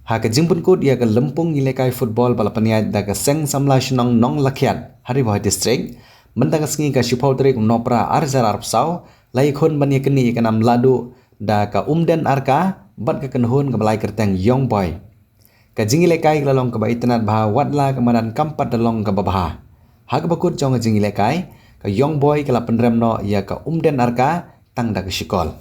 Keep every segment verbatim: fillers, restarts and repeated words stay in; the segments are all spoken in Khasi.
Ha ka jingpynkut ïa ka lympung ïalehkai football ba la pynïaid da ka Seng Samla Shnong Nonglakhiat ha Ri Bhoi District, mynta ka sngi ka shiphew tarik u Nohprah ar hajar arphew saw, la ïakhun ban ïakynduh ïa ka nam lahduh da ka Umden Arka bad ka kynhun kaba la ai kyrteng Young Boy. Ka jingïalehkai ka la long kaba itynnad bha, wat la ka madan kam pat da long kaba bha. Ha kaba kut jong ka jingïalehkai, ka Young Boy ka la pynrem noh ïa ka Umden Arka tang da ka shikol.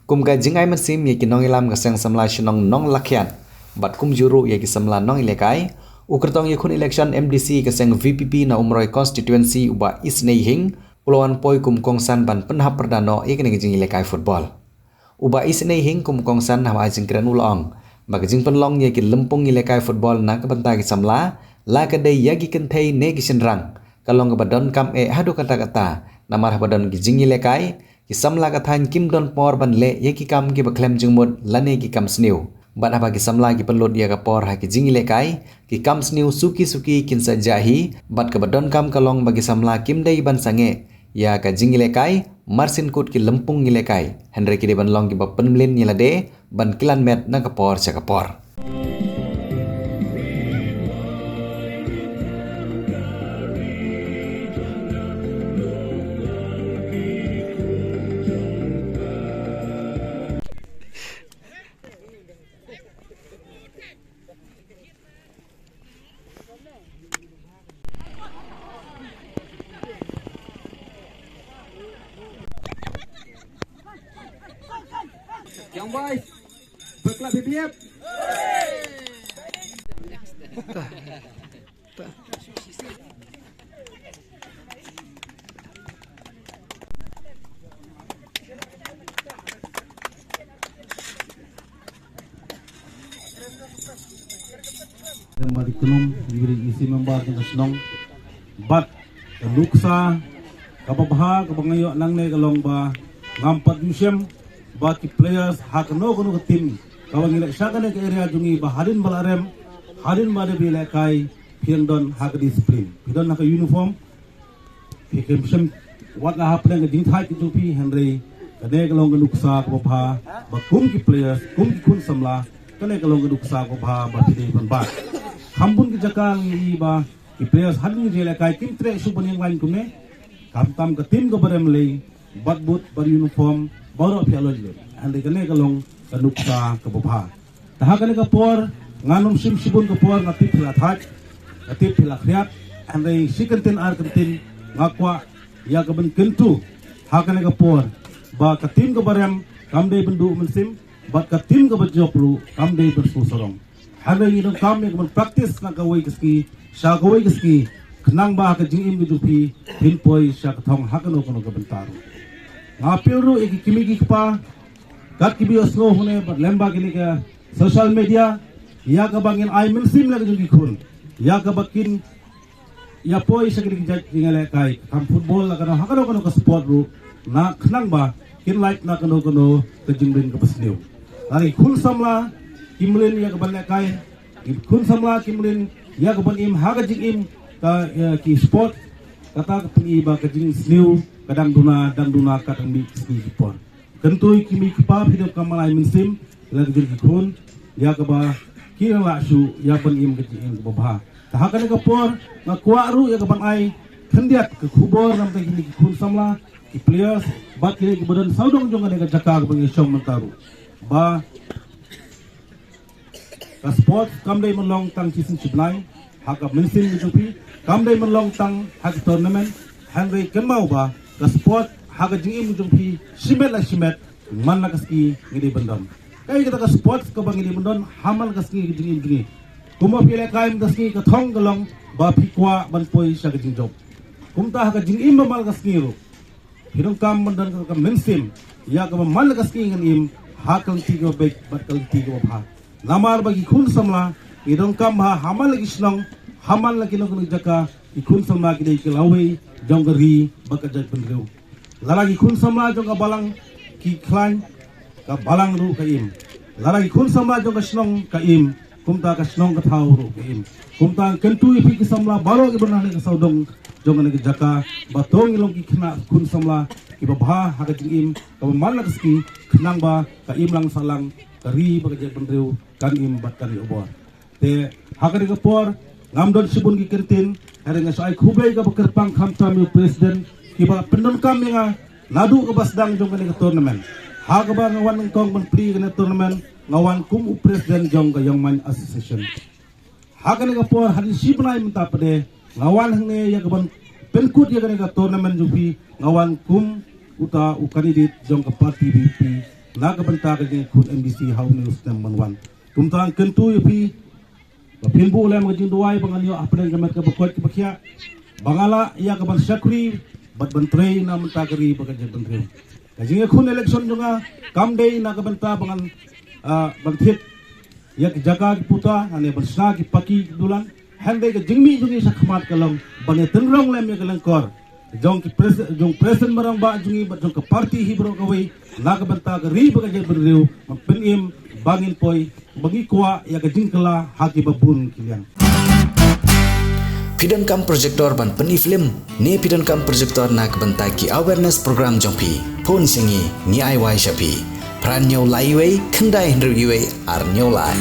Kum ka jingai mynsiem ïa ki nongïalam ka Seng Samla Shnong Nonglakhiat bad kumjuh ruh ïa ki samla nongïalehkai, u kyrtong ïakhun election M D C ka seng V P P na Umroi Constituency, u Bah Isnei Hing, u la wan poi kum kongsan ban pynhap pyrda noh ïa kane ka jingïalehkai football. U Bah Isnei Hing kum kongsan haba ai jingkren u la ong ba ka jingpynlong ïa ki lympung ïalehkai football na ka bynta ki samla la ka dei ïa ki kynthei ne ki shynrang, ka long kaba donkam eh haduh katta katta, namar haba don ki jingïalehkai, ki samla ka thaiñ kim don por ban leh ïa ki kam kiba khlem jingmut lane ki kam sniew. Bad haba ki samla ki pynlut ïa ka por ha ki jingïalehkai, ki kam sniew suki suki kin sa jah hi, bad kaba donkam ka long ba ki samla kim dei ban sangeh ïa ka jingïalehkai, marsien kut ki lympung ïalehkai, hynrei ki dei ban long kiba pynmlien ïa lade ban kylliang met na ka por sha ka por. Young boys, berkelab bibiep. Member di Knum, di beri isi member di Snong. Bad ka nuksa kaba bha kaba nga ïoh nangne ka long ba ngam pat ju shem ba ki players ha kano kano ka team kaba ngi leh sha kane ka area jong ngi ba hadien ba la rem, hadien ba da ba ïalehkai, phi dang don ha ka discipline, phi don ha ka uniform, phi kem shem wat la hapdeng ka jingthait ka jong phi, hynrei kane ka long ka nuksa kaba bha ba kum ki players, kum ki khun samla, kane ka long ka nuksa kaba bha ba phi dei ban bat. Kham bun ki jaka ngi i ba ki players hadien jingïalehkai kim treh shuh ban ïeng line kumne, khamtam ka team kaba rem lei, bad boot bad uniform baroh phi ïa loi lei. Hynrei kane ka long ka nuksa kaba bha. Te ha kane ka por, ngan ym shim shibun ka por, nga tip phi la thait, nga tip phi la khriat, hynrei shi kyntien ar kyntien nga kwah ïa ka ban kyntu ha kane ka por ba ka team kaba rem kam dei ban duh mynsiem, bad ka team kaba jop ruh kam dei ban sngewsarong. Hynrei ngi donkam ïa ka ban practice na kawei ka sngi sha kawei ka sngi, khnang ba ha ka jingim ka jong phi phin poi sha ka thong ha kano kano ka bynta ruh. Nga appeal ruh ïa ki kmie ki kpa, kat kiba ïohsngew hangne bad lem bad kine ki social media, ïa kaba ngin ai mynsiem la ka jong ki khun, ïa kaba kin ïa poi sha kine ki jait jingïalehkai, kam football la kano ha kano kano ka sport ruh, na khnang ba kin lait na kano kano ka jingim kaba sniew. Lada ki khun samla ki mlien ïa ka ban lehkai, ki khun samla ki mlien ïa ka ban im ha ka jingim ka, ïa ki sport, kata ka pyni ba ka jingsniew ka dang duna, dang duna ka dang mih sngi ki por. Kyntu ïa ki kmie ki kpa, phi donkam ban ai mynsiem la ka jong ki khun, ïa kaba ki lah shuh ïa ban im ka jingim kaba bha. Te ha kane ka por nga kwah ruh ïa ka ban ai khyndiat ka khubor na ka bynta kine ki khun samla, ki players bad kine kiba don sawdong jong kane ka jaka kaba ngi shong mynta ruh, ba ka sport kam dei ban long tang shisien shibnai ha ka mynsiem ka jong phi, kam dei ban long tang ha ka tournament, hynrei kynmaw ba ka sport ha ka jingim ka jong phi shimet la shimet, man la ka sngi ngi dei ban don. Kaei kata ka sport kaba ngi dei ban don ha man la ka sngi ka jingim jong ngi? Kumba phi lehkai man ka sngi, ka thong ka long ba phi kwah ban poi sha ka jingjop. Kumta ha ka jingim ba man la ka sngi ruh, phi donkam ban don ka mynsiem ïa kaba man la ka sngi ngan im ha ka lynti kaba beit bad ka lynti kaba bha. Namar ba ki khun samla, ki donkam ba ha man la ki shnong, ha man la kino kino jaka, ki khun samla ki dei ki lawei jong ka ri bad ka jaitbynriew. Lada ki khun samla jong ka balang ki khlaiñ, ka balang ruh ka im. Lada ki khun samla jong ka shnong ka im, kumta ka shnong ka thaw ruh ka im. Kumta kyntu ïa phi ki samla baroh kiba na ka sawdong jong kane ka jaka, ba to ngi long ki khynnah khun samla, kiba bha ha ka jingim kaba man la ka sngi, khnang ba ka imlang sahlang ka ri bad ka jaitbynriew kan im bad kan ïoh bor. Te ha kane ka por ngam don shibun ki kyntien, hynrei nga sa ai khublei kaba kyrpang khamtam ïa u president kiba la pyndonkam ïa nga naduh kaba sdang jong kane ka tournament. Ha kaba nga wan nyngkong ban plie kane ka tournament, nga wan kum u president jong ka Young Minds Association. Ha kane ka por hadien shi bnai mynta pat de nga wan hangne ïa kaban pynkut ïa kane ka tournament jong phi, nga wan kum uta u candidate jong ka party V P P na ka bynta ka jingkhun M D C ha une u snem ban wan. Kumta nga kyntu ïa phi ba phin buh lem ka jingduwai ba ngan ïoh hapdeng ka met kaba koit kaba khiah, ba nga lah ïa kaban shakri bad ban trei na bynta ka ri bad ka jaitbynriew. Ka jingïakhun election jong nga kam dei na ka bynta ba ngan, ah, ban thied ïa ki jaka ki puta, lane ban shna ki paki ki dulan. Hynrei ka jingmih jong ngi shakhmat ka long ban ïa tynrong lem ïa ka lyngkor jong ki pres-, jong president barangbah jong ngi bad jong ka party hi baroh kawei, na ka bynta ka ri bad ka jaitbynriew, ban pynim ba ngin poi, ba ngi kwah ïa ka jingkylla ha kiba bun ki liang. Phi donkam projector ban pyni film ne phi donkam projector na ka bynta ki awareness program jong phi? Phone sha ngi, ngi ai wai sha phi. Phra hynñiew lai wei, khyndai hynriew wei, ar hynñiew lai.